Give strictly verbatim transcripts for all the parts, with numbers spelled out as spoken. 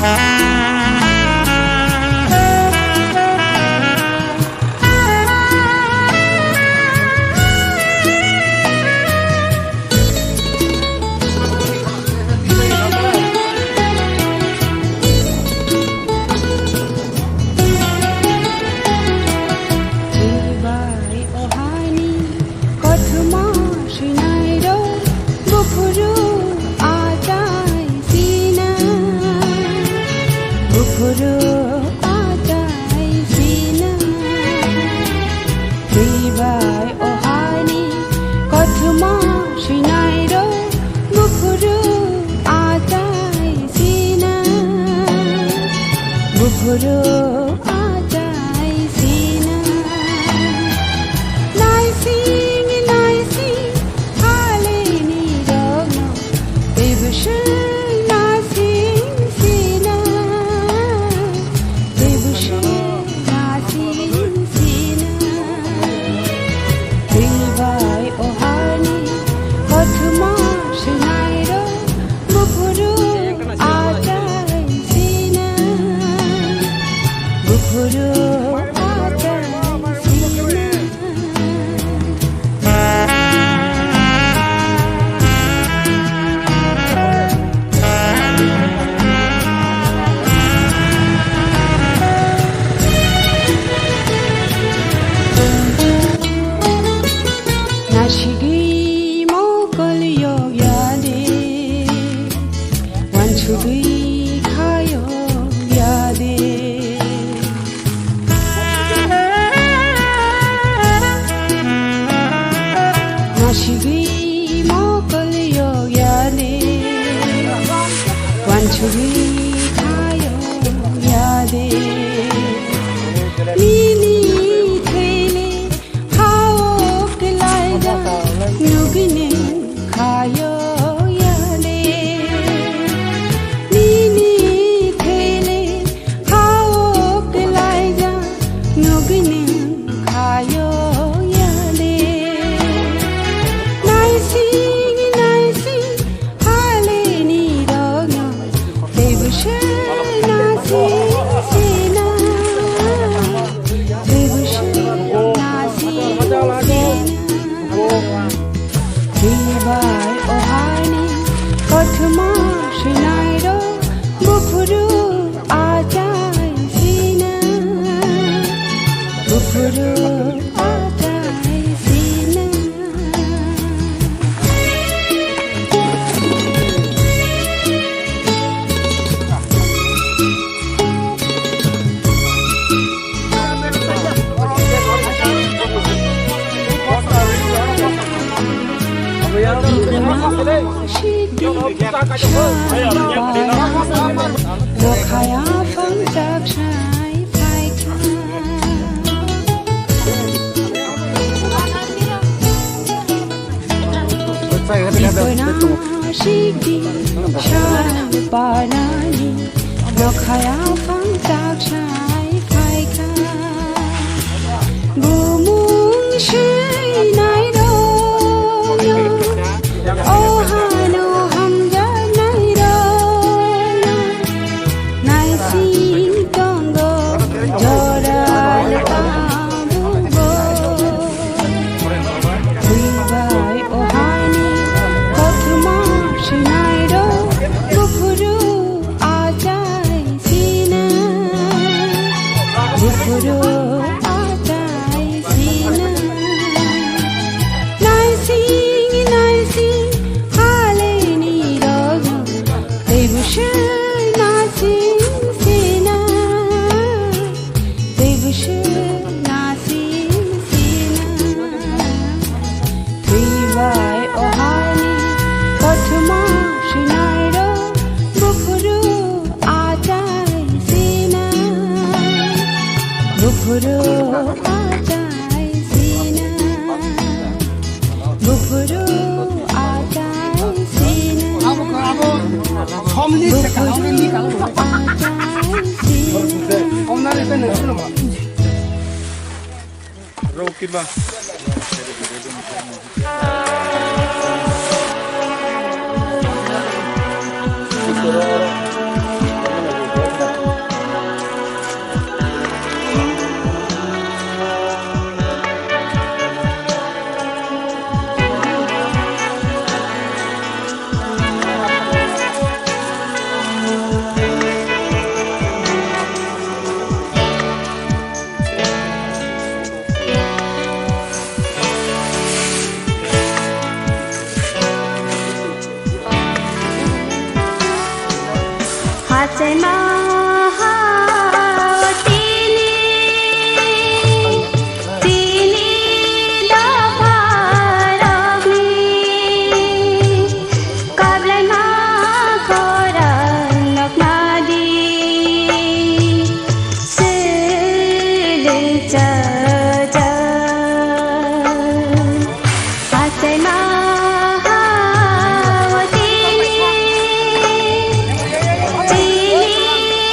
Bai o hani kothoma swinairok buphuru achai sina, buphuru achai sina. Twi bai o hani kothoma swinairok buphuru achai sina, buphuru achai sina. Naising naising halini rokno tei bwswk naising sina, tei bwswk naising sina. Twi bai o hani kothoma swinairok buphuru achai sina, buphuru achai sina. Nasigwi mokol yok ya de, wansugwi kha yok ya de. Nasigwi mokol yok ya de, wansugwi kha yok ya de. Nini thele hao kwlaijak nugwini kha yok ya de. Nini thele hao kwlaijak nugwini kha yok ya de. Naising naising halini rokno tei bwswk naising sina, tei bwswk naising sina. Twi bai o hani kothoma swinairok buphuru achai sina, buphuru achai sina. Nokhaya phang chak sai phaikha. Bipoina sikdi sar panani, nokhaya phang chak sai phaikha. Bumung swinai rokno, o hano hamjaknai rokno, naising tongo jora tabuk bo. Twi bai o hani kothoma swinairok buphuru achai sina, buphuru achai sina. Naising naising halini rokno tei bwswk naising sina, tei bwswk naising sina. Twi bai o hani kothoma swinairok buphuru achai sina, buphuru achai sina, buphuru achai sina, buphuru achai sina. Achaima ha tini, tini dopha rokni kablaima khorang noknadi sili chaja. Achaima ha tini, tini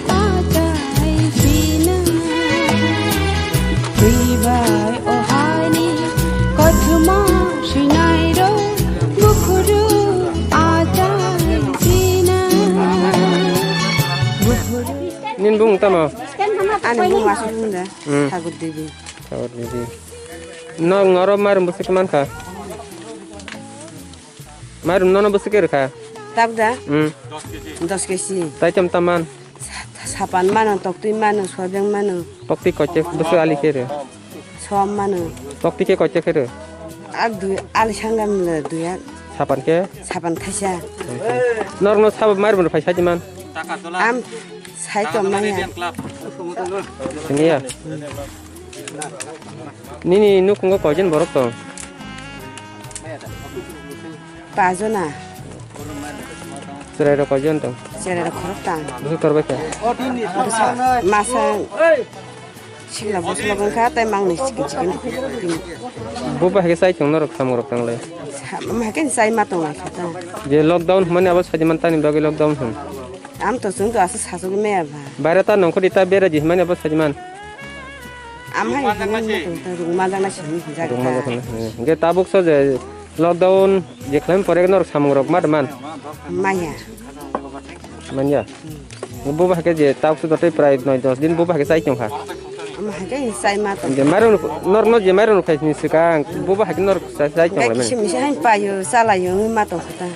Achai sina, twibai o haini kothoma swinairok bukhuru achai sina, bukhuru. Nini bumung tamo? Ani bumung aswk bumung da, hmm. Thakur Devi. Thakur Devi. Nok noro mairum bwswk mankha? Mairum nono bwswk khe rwkha? Tabuk da? Hmm. Dos kg. Tai tam tam man? Sa-, sapan mano, toktwi mano, soyabeng mano. Toktwi koichek bwswk ali khe rw? Som mano. Toktwi khe koichek khe rw? Ar dui ali sangam le dui ar. Sapan khe? Sapan thaisa. Norokno sabo mairum rw phai saji man? Am sai to manya. Siniya. Nini nukhungo koijon borok tong? Pajona. Chwrairok koijon tong? Chwrairok khorok tang. Bwswk torbai kha? Masa sikla bwsla wngkha, tei mangni chicken chicken. Bo bahai khe chai tong norok samungrok tanglai? Sa-, mahai khe chai ma tong lai kha ta. Je lockdown hwnmani abo sajiman tani bagwi lockdown hwn? Am to chwng to aswk sachogwi maya ba. Baire ta nongkhor ita bera di hwnmani abo sajiman? Am hai hwnwi ma tong ta, rung ma jakna simi hwnjak ta. Rung ma jakna, hmm. Hwnkhe tabuk so je lockdown je khlaimani pore norok samungrok ma man? Maya. Manya? Hmm. Bo bahai khe je tabuk so tei prai noi dos din bo bahai khe chai tong kha. Am hai khe chai ma tong. Je mairum norokno je mairum khai ni swkang bo bahai khe norok chai, chai tong lai mani. Kisim se hai payo, chalayo, wngwi ma tong kha ta.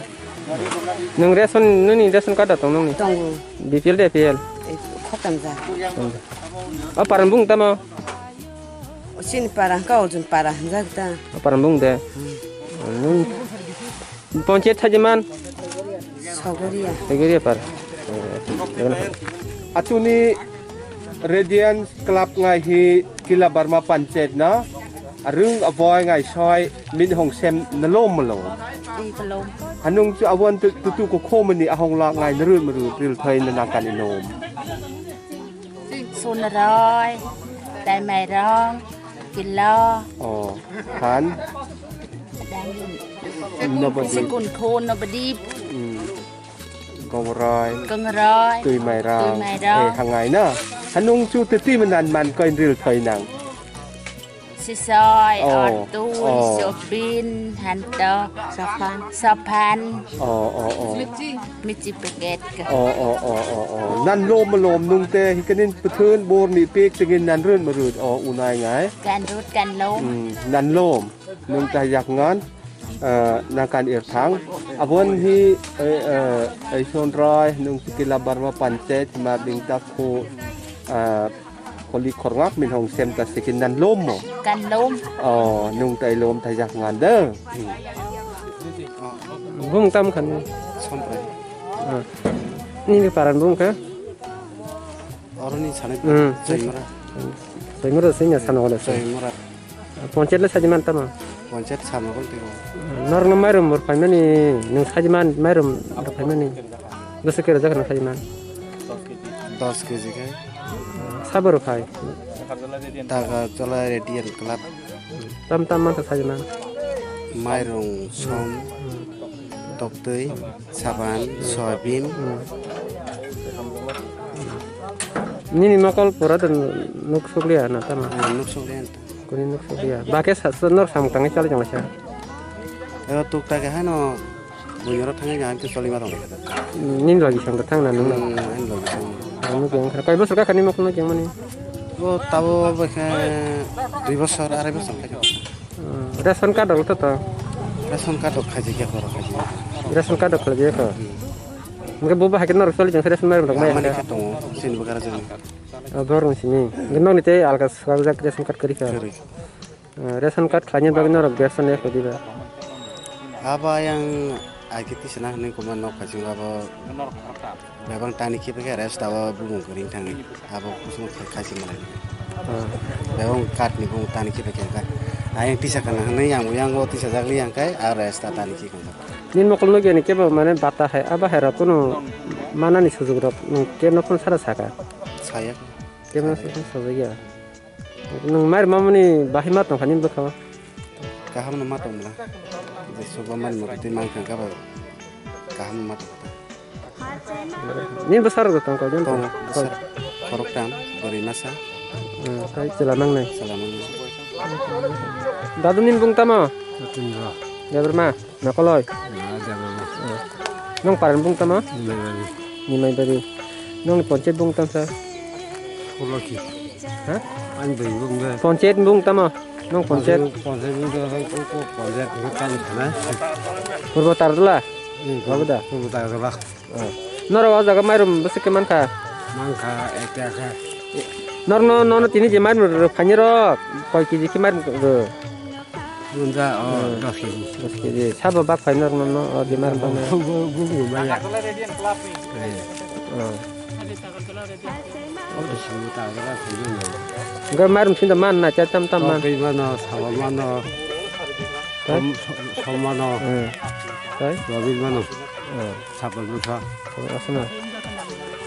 Nwng ration, nini ration card da tong nungni? Tongo. B P L de A P L? Eh, khotam ja. Khotam ja. O paran bung tamo? Sini para hwnkha, Arjun para hwnjak ta. O paran bung de? Hmm. Nung ponchayat sajiman? Sogoria. Sogoria par. Achuni Radiance Club ngai hi Kila Barma Panchayat na arung aboi ngai soi min hong sem nalom malo. Hanung chu abon tu tu ko khomani ahong la ngai narul marul ril thoi na nangkan inom. Sunroi, taimairong, kilo. Oh, han. Nobodip. Sikun khun nobodip. Hmm. Kongroi. Kongroi. Twi mairang. Twi mairang. Eh, hangai na. Hanung chu teti manan man koin ril thoi nang. Sisoi, oh, ortui, oh. Sobin, hanto. Sophan. Sophan. Oh, oh, oh. Michi packet ka. Oh, oh, oh, oh, oh. Nan lom lom nung te hikanin pethun bor ni pek tengin nan run marut. Oh, unai ngai. Kan rut kan lom. Hmm, nan lom. Nung ta yak ngan. Eh, nangkan ir thang. Abon hi, eh, eh, eh, Sonroi, nung Tikila Barma Panchayat, ma bing ta khu, eh, kholi khorngak min hong sem ta sikin nan lom mo? Kan lom. Oh, nung tai lom ta yak ngan de. Bung tam khan ni? Sonroi. Ah. Nini paran bung kha? Oroni sanai. Hmm. Soimora. Soimora sing ya sana wala. Soimora. Ponchayat le sajiman tamo? Ponchayat sama kon tiro. Norno mairum bor phaimani, nung sajiman mairum bor phaimani. Bwswk kero jakna sajiman? Dos kg kai. Saboro phai? Taga chola Radiance Club. Tam tam man sajiman. Mairum som. Hmm. Toktwi, saban, soyabin. Hmm. Nini mokol pura to nuk sukliya na tamo? Ah, nuk sukliya. Kuni nuk sukliya. Bake sa, sa, nok samung tangwi chali tonglaisa? Ebo tukta ke hano bunyoro thangwi jang ke choli ma tong. Nini logi sang to thang na nung na? Hmm, ani logi sang. Nuk yang kha. Koi bosor ka khani mokol nuk yang mani? O tabo bokhe dui bosor, arai bosor kha. Hmm, ration card rok to to? Ration card rok khaijak ya, borok khaijak ya. Ration card rok khaijak ya ko? Hmm. Hingke bo bahai ke norok choli jang ration mairum rok maya mani kha? Kha tongo, sini bo gara jani. Oh, borok ni sini. Hingke nokni tei alka swkang jak ration card kwrwi kha? Kwrwi. Ah, ration card khlaina bagwi norok bersa ne kho diba? Aba yang ai khe tisana hinwi kuma nok khaijak abo. Bebang tani khe bwkhe rest abo bumung kwrwi thangwi abo kusung khai-, khaisi malai. Hmm. Bebang card ni bumung tani khe bwkhe kha. Ayang tisa kana hwnwi yang bo yang o tisa jakli yang khai a rest ta tani khe kha. Nini mokol nugya ni kebo mane bata hai aba hai rok kunu manani sujuk rok nung kebo no phone sara saka. Saya. Kebo no phone sajagya. Nung mair mamani bahai ma tongkha nini bwkha o? Kaham no ma tongla. Je soba mani motwi twi mang thang kha ba kaham no ma tongkha. Nini bwsarok tong koi, nini tong? Tongo, bwsarok. Khoroktham, bwrwi masa. Hmm, tei chwla nangnai? Chwla nangnai. Dadu nini bung tamo? Jatindra. Debbarma, Nakoloi? Na, Debbarma. Hmm. Nong paran bung tamo? Nimai Bari. Nimai Bari. Nongni ponchayat bung tam sa? Phuloki. Ha? Ani bai bung de. Ponchayat bung tamo? Nong ponchayat? Ponchayat bung de, ponchayat bung tamo sana. Purbo Tardola? Hmm, Babuda? Purbo Tardola. Oh. Norok o jaga mairum bwswk khe mankha? Mankha, ekya kha. Norokno, nono tini je mairum rw phaini rok, koi keji khe mairum rw? Bunda, oh, hmm, dos keji. Dos keji. Sabo bak phai norokno, no, o je mairum bang. Bu, bu, bu, bu, maya. Eh. Oh. Oh, sini ta, ta, sini. Enggak, mairum sinda man na, cha tam tam man. Kopi mano, sawa mano. Hah? Som, som mano. Hmm. Hah? Robil mano. Hmm. Sapal bwkha. Aswna.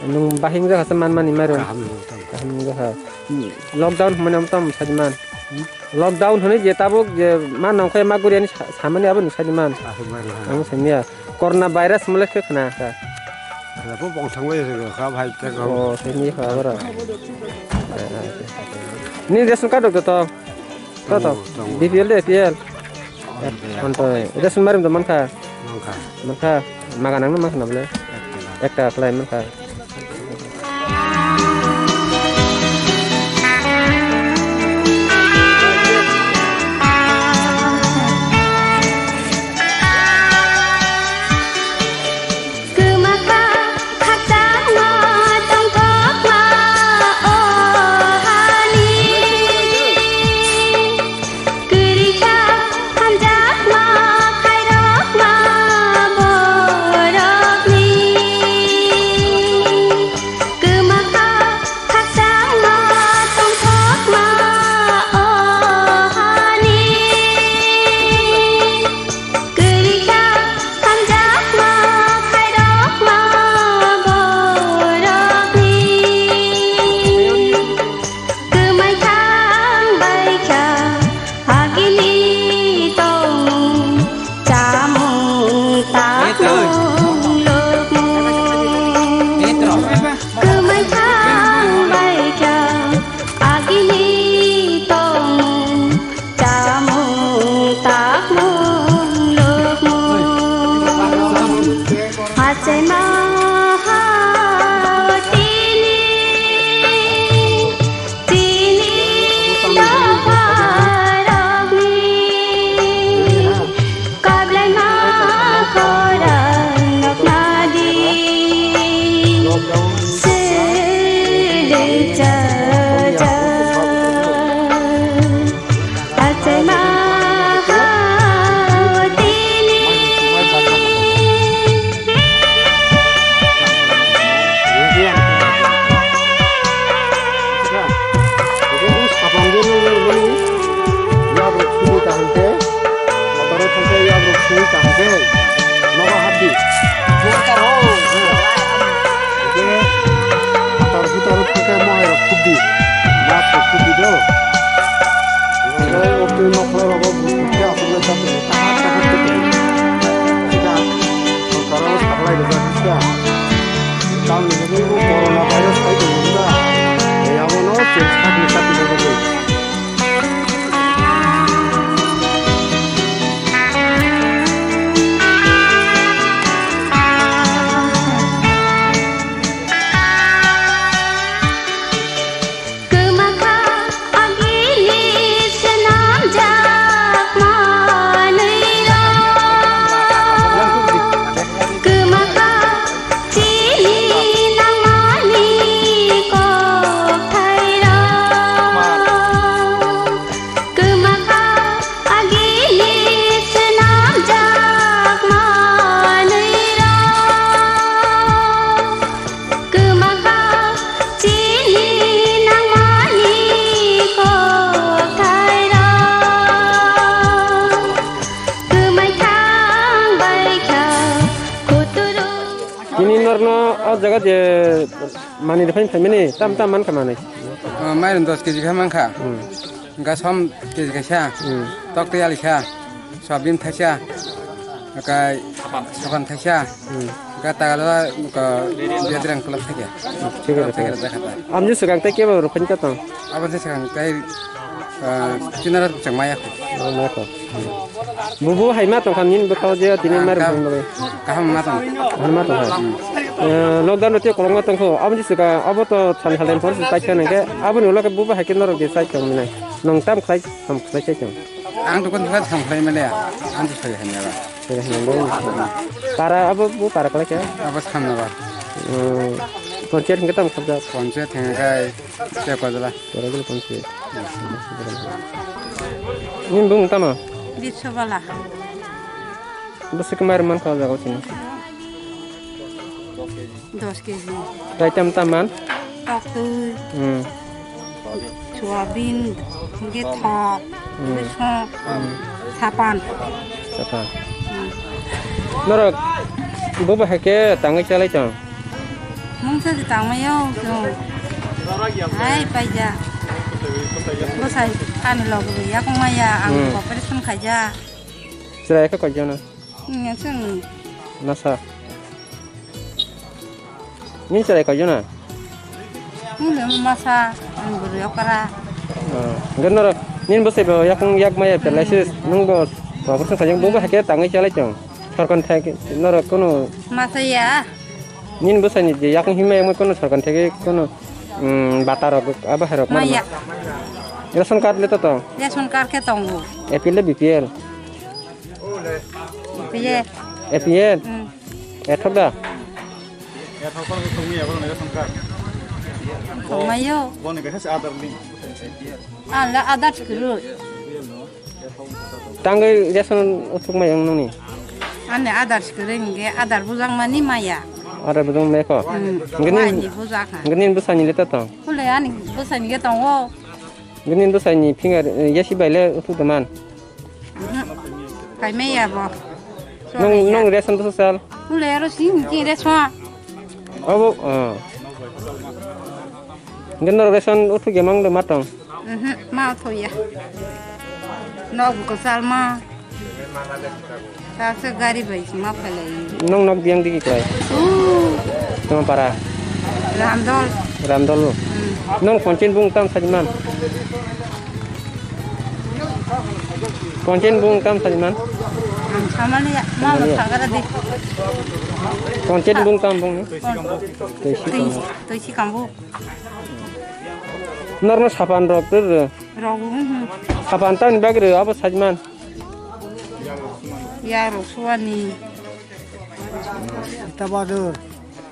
Nwng bahing jaga se man mani mairum. Kaham nung tang. Kaham jaga. Lockdown hwnmani om tom sajiman. Hmm? Lockdown hwnwi je tabuk je ma nongkhai ma guriani sa-, samani abo nwng sajiman. Aswk bai rwha. Ang simiya. Corona virus mole khe khna kha. Khna bo bong thangbai rwha kha bhai te kha. Oh, sini kha abara. Ni ration card rok to. To, to. Tongo, tongo. B P L de, A P L. Tongo, tongo. Antoi, ration mairum do mankha? Mankha. Mankha? Maga nangno mankha na bole? Ekta. Ekta khlai mankha. Kwmakha khakchangma tongthokma o hani. Kwrwikha hamjakma khairokma borokni. Kwmakha khakchangma tongthokma o hani. Kwrwikha hamjakma khairokma borokni. Kwmai thang baikha agini tongmung chamung takmung lukmung. Kwmai thang baikha agini tongmung chamung takmung lukmung. Achai maha tini, tini dopharokni. Kablai ma khorang noknadi sele chaja. Achai ma hawtini. Yabrok sini kaham khe, motor o thangkhe yabrok sini kaham khe, nogo hapdi. Buka ro. Hwnkhe, motor, motor o thangkhe mohai rok khubdi, mask rok khubdi do. Hwnkhe, o twi nokhlai rogo bukhuk khe aswk le chapni kaham kaham khe tong. Sida, motor o saklai rijak khe. Tamni bagwi bo corona virus hai tong wngkha. Abono chwng sakni sakni bagwi. Kwmakha agini swnamjak manwirok. Kwmakha chini nangmani kokthairok. Kwmakha agini swnamjak manwirok. Kwmakha chini nangmani kokthairok. Kwmai thang baikha kuturu. Tini norno o jaga je manwi rwphani phaimani, tam tam mankha manwi? Ah, mairum dos keji khe mankha. Hmm. Hwnkhe som keji kaisa, hmm, tok tei alisa, soyabin thaisa, hwnkhe sokhan thaisa. Hmm. Gata gala ka biadrang kelak saja. Thik ase, thik ase. Amni swkang tei kebo rw phani ka tong? Abo se swkang tei, ah, kinara chang maya ko. Oh, maya ko. Bubu hai ma tong kha nini bwkha o je tini mar bwkha o. Kaham ma tong. Kaham ma tong kha. Eh, lockdown o tei kolokma tong kho. Abo ni swkang abo to sani halai phor se tai kha nang khe abo ni ulo khe bubu hai khe norok je sai tong minai. Nong tam khlai, tam khlai sai tong. Ang dukhan dukhan thang khlai male, ang to soi hanya ba. Soi hanya ba. Para abo bu para khlai khe? Abo samna ba. Hmm. Panchayat hingke tam khobjak? Panchayat hingke kai te kojala. Kojala panchayat. Nini bung tamo? Biswabala. Bwswk mai rwman kha o jaga o chini? Dos keji. Tai tam tam man? Toktwi. Hmm. Soyabin, hingke thok, hmm, bwswk, hmm, sapan. Sapan. Hmm. Norok bo bahai khe tangwi chalai tong? Mungsa se tangmai o chwng. Hai paija. Bwsai ani logi yakung maya ang, hmm, operation khaija. Chwrai khe koi jona? Nge chwng. Masa. Nini chwrai koi jona? Mule masa ang bwrwi okra. Oh, hwnkhe norok nini bwsai bo yakung yak maya paralysis, hmm, nung bo operation khaijak, bungbo hakhe tangwi chalai tong. Sorkar thai norok kunu. Masa ya. Nini bwsai ni je yakung himai yakung kunu sorkar thai kunu, mm, bata rok abo hai rok maya. Ration card le to tong? Ration card khe tongo. A P L le B P L? P L. A P L? Hmm. Ethok da? Ethok kono tongwi abo nang ethok ka. Tongmayo. Boni kaisa se Aadhaar link. Ala Aadhaar sikuru. Tangwi ration uthuk mai ang nungni. Ani Aadhaar sikuru hinge Aadhaar bujak mani maya. Aadhaar bujak mai ko? Hmm. Nge nin, ani bujak ha. Nge nin bwsani le to tong? Kule ani bwsani ge tongo. Nge nin bwsani finger, eh, yasi bai le uthuk da man? Kaimai ya bo. Nung, nung ration bwswk sal? Nung le aro sini ti ration. Abo, ah. Nge norok ration uthuk ya mang de matong? Mhm, ma uthuk ya. Nok buko sal ma. Sal se gari bai si ma phalai. Nung nok biyang digi klai? Uh. Tuma para? Ramdol. Ramdol. Hmm. Nung ponchen bung tam sajiman? Ponchen bung tam sariman? Ang samani ya, ma. Samani ya. Sagara di. Ponchen bung tam bung ni? Pon-, toi si kambu. Toi si kambu. Norno sapan rok tur. Rok, hmm, hmm. Sapan tang bag re abo sariman. Ya rok suani. Tabadur.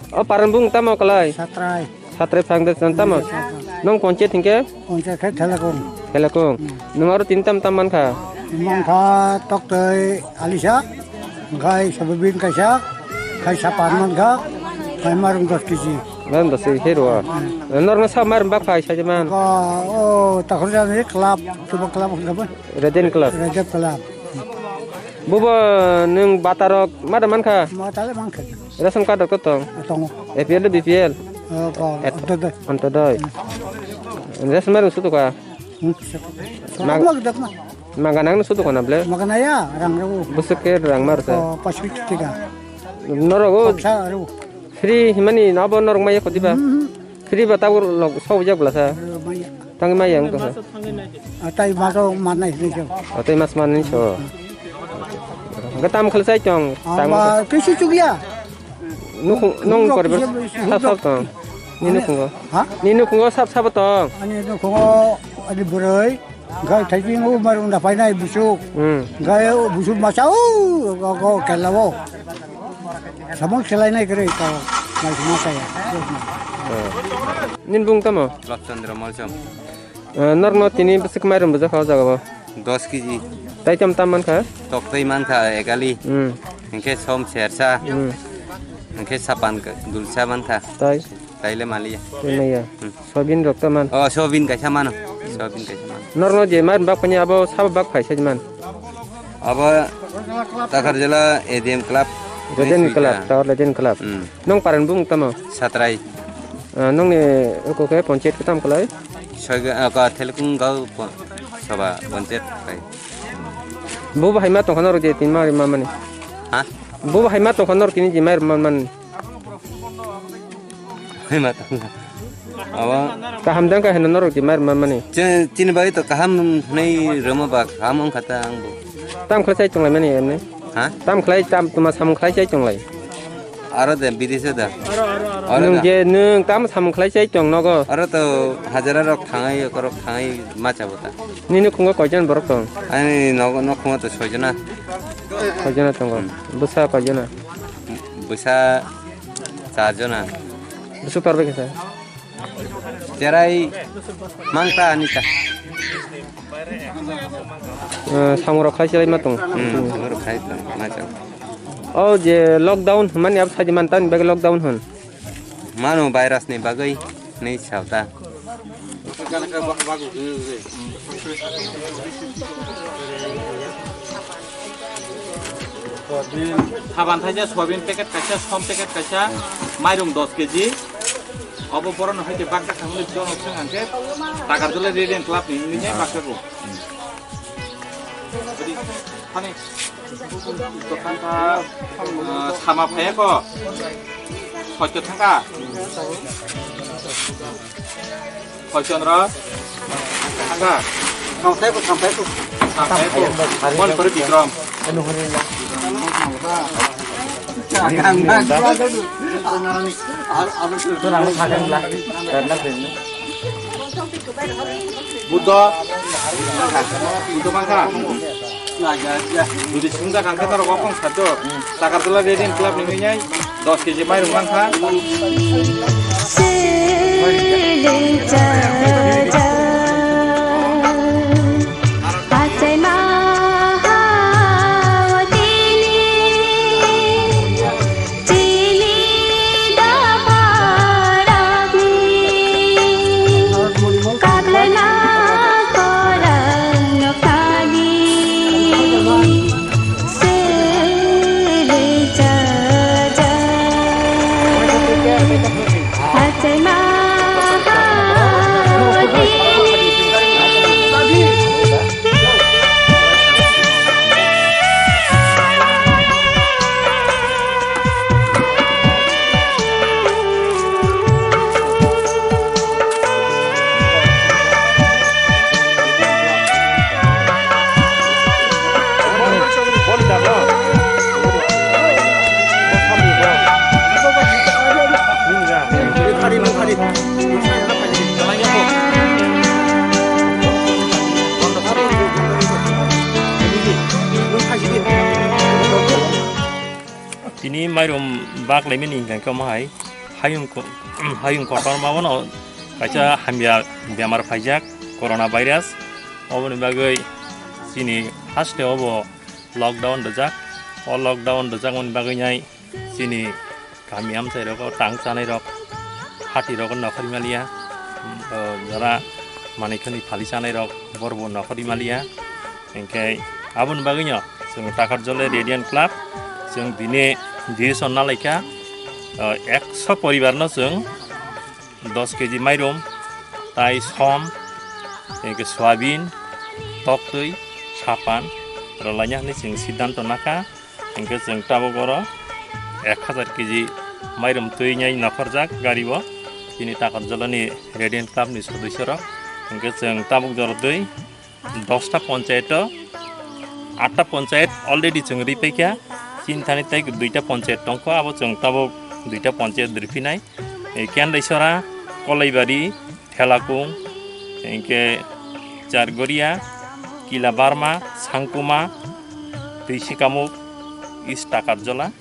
O paran bung tamo kalai? Satrai. Satrai phang de tamo? Satrai. Nong ponche thingke? Ponche khe Thelakung. Thelakung. Hmm. Nung aro tin tam tam mankha? Mankha toktoi alisa, khai sababin kaisa, khai sapan mankha, khai marung dos kg. Marung dos kg hero. Hmm. Norno sa marung bak phai sajeman? Ka, o, takhur jani club, tuba club hingkha ba? Radiant Club. Radiant Club. Bubo nung bata rok mada mankha? Mada le mankha. Ration card rok to tong? Tongo. A P L do B P L? Eh, ko, et-, Antyodoi. Antyodoi. Hmm. Ration marung sutu ka? Hmm, sutu. Mag-, Mag-, dak ma. Magana no sutu ka na ble? Magana ya, rang rw. Busuk ke rang mar sa. Oh, pasu tiga. Norok o. Paksa rw. Free himani nabo norok maya kodiba? Hmm, hmm. Free ba tabuk log sok jak blasa. Eh, maya. Tangwi maya wng tongkha. Ah, tai maso manai hinwi se. Oh, tei mas manwi so. Hwnkhe tamo khlai chai tong? Ah, tamo ba, kisi chukya. Nukhung, nung nukhung poribar kisa sap sap tong? Ani, nini nukhungo? Ha? Nini nukhungo sap sap tong? Ani nukhungo ani bwrwi, hwnkhe thaising o marung da painai busuk. Hmm. Hwnkhe o busuk masa o, go, go, kela o. Samung selainai kwrwi tao, mai sima kaya. Nini bung tamo? Lobchandra Molsom. Eh, norno tini bwswk mairum bwjakha o jaga o? Dos kg. Tai tam tam mankha? Toktwi mankha ekali. Hmm. Hinkhe som sersa. Hmm. Hinkhe sapan ka-, dulsa mankha. Tai? Taile maliya. Tei maya. Hmm. Soyabin rok ta man. Oh, soyabin kaisa mano. Soyabin kaisa mano. Norno je mar bak pani abo sabo bak phai sai man. Abo Takhar jela A D M club. Legend club, Tower Legend club. Hmm. Nong paran bung tamo? Satrai. Ah, nongni oko ke ponchayat kutam kalai? Soiga, ah, ka Thelkung gau po-, soba ponchayat kai. Bo bahai ma tongkhana rok je tin ma ri ma mani. Ha? Bo hai ma tongkha norok tini je mai rwma mani. Hai ma tongkha. Abo kaham jang kha hino norok je mai rwma mani. Chini bagwi to kaham hwnwi rwma ba kaham wngkha ta ang bo. Tam khlai chai tonglai mani emni. Ha? Tam khlai tam tuma samung khlai chai tonglai. Aro de bidise da. Aro Nwng da. Je nwng tam samung khlai chai tong nogo. Aro to hajara rok thangai, korok thangai ma chabo ta. Nini khungo koijon borok tong? Ani nogo, nok khungo to soijona. Koijon tongo? Hmm. Bwsa koijon? Bwsa charjona. Bwswk torbai khe sa? Cherai mangta anita. Eh, samung rok khai chilai ma tong. Hmm, samung rok khai tong, ma chang. O je lockdown hwnmani abo saidi man tamni bagwi lockdown hwn? Mano virus ni bagwi ni sauta. Haban thaisa soyabin packet kaisa, som packet kaisa, mairung dos keji. Obo borok no haikhe baksa thangmani jono swng hwnkhe Takarjala Radiant Club ni wngwi baksa rw. Thani, ah, sama phaiya ko? Hoito thangka? Hoito nro? Thangka? Thamphai ko, thamphai ko. Thamphai ko. Mon kori Bikram. Buddho. Buddho mangkha. Jodi sungja kangkhe norok okhong sajo. Takarjala Radiant Club ni winai dos keji mairung mangkha. Chini dopharokni kaplaima khorang nokthani sele chaja. Achaima hawdini. Tini mairum bak laimani hingka khe omo hai hayung ko-, hayung kotorma bono kaisa hamya bemar phaijak, corona virus. Oboni bagwi chini haste obo lockdown rijak. O lockdown rijakmani bagwi nai chini kami amchai rogo tang chanai rok, hati rogo nokhorwi maliya, jora manwi khani phali chanai rok borbo nokhorwi maliya. Hinkhe aboni bagwino chwng Takarjala Radiant Club chwng dini decision nalaikha, ekso poribarno chwng dos keji mairum, tai som, hinkhe soyabin, toktwi, sapan rwlaina hinwi chwng siddhanto nakha. Hinkhe chwng tabuk oro ek hajar keji mairum twi nai nokhorjak gari o. Chini Takarjalani Radiant Club ni sodoisyo rok. Hinkhe chwng tabuk jora twi dosta ponchayat o, atta ponchayat already chwng ri paikha. Chini thani tei duita ponchayat tongkho, abo chwng tabuk duita ponchayat riphinai. Kendaisora, Kolaibari, Thelakung, hinkhe Chargoria, Kilabarma, Sangkuma, Twisikamuk, East Takarjala.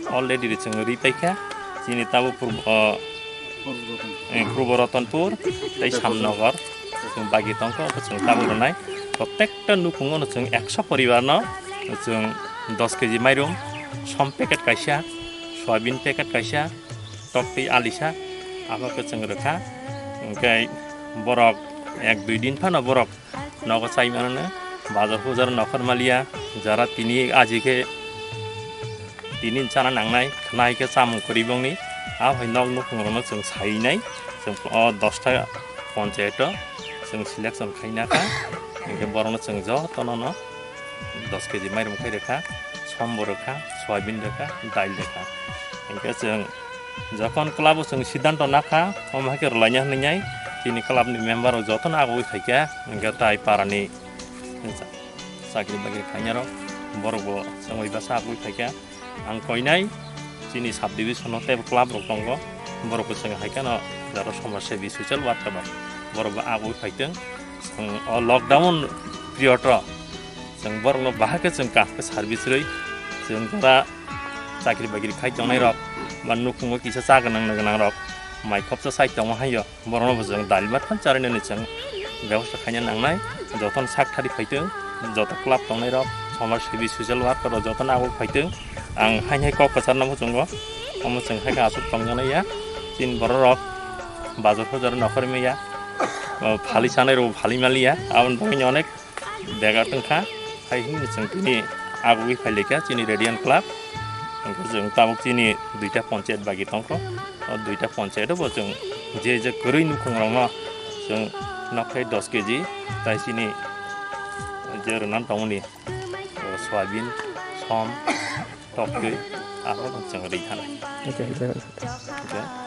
Already ri chwng ri paikha. Chini tabuk purbo, o, eh, Purbo Ratanpur tei Samnagar chwng bagi tongkha, obo chwng tabuk rwnai. Protekta nukhungo no chwng ekso poribar no chwng dos keji mairum, som packet kaisa, soyabin packet kaisa, toktwi alisa, abo khe chwng rwkha. Hinkhe borok ek dui din phano borok nogo chai mano, bazar hujar nokhor maliya, jara tini aji khe tini chana nangnai, khna hai khe chamung kwrwi bongni, abo hai nok nukhung rokno chwng sainai, chwng o dosta ponchayat o chwng selection khaina kha, hinkhe borokno chwng jotono no dos keji mairum khai rwkha. Sambo rwkha, soyabin rwkha, dail rwkha. Hingke chwng jokhon club o chwng siddhanto nakha, omo hai khe rwlaina hwnwi nai chini club ni member rok jotono agogwi phaikha, hingke tai parani chakri bakri khainai rok borok bo chwngwi bwsa agogwi phaikha. Ang koinai chini sub division o tei club rok tongo, borok bo chwng hai kheno jaro somaj sebi social worker rok borok bo agogwi phaitwng. Chwng o lockdown period o chwng borokno bahai khe chwng kaham khe service rwi chwng jora chakri bakri khai tongnai rok ba nukhungo kisa cha gwnang nw gwnang rok mai khopsa sai tongma hai o. Borokno bo chwng dal bar phan charwi nani chwng bebosta khaina nangnai. Jotono sak thari phaitwng, joto club tongnai rok, somaj sebi social worker rok jotono abo phaitwng. Ang hai hai kok kwcharno muchungo, omo chwng hai khe aswk tongjaknai ya. Chini borok rok bazar hojar nokhorwi maya, phali sanai rok phali maliya, aboni bagwi onek bega tongkha, hai hwnwi chwng tini agogwi phailaikha chini Radiant Club. Hwnkhe chwng tabuk chini duita ponchayat bagi tongkho. O duita ponchayat bo chwng je je kwrwi nukhung rokno chwng nokthai dos keji tai chini je rwnan tongmani, o, soyabin, som, toktwi, abo chwng rwi thanai. Okay, okay.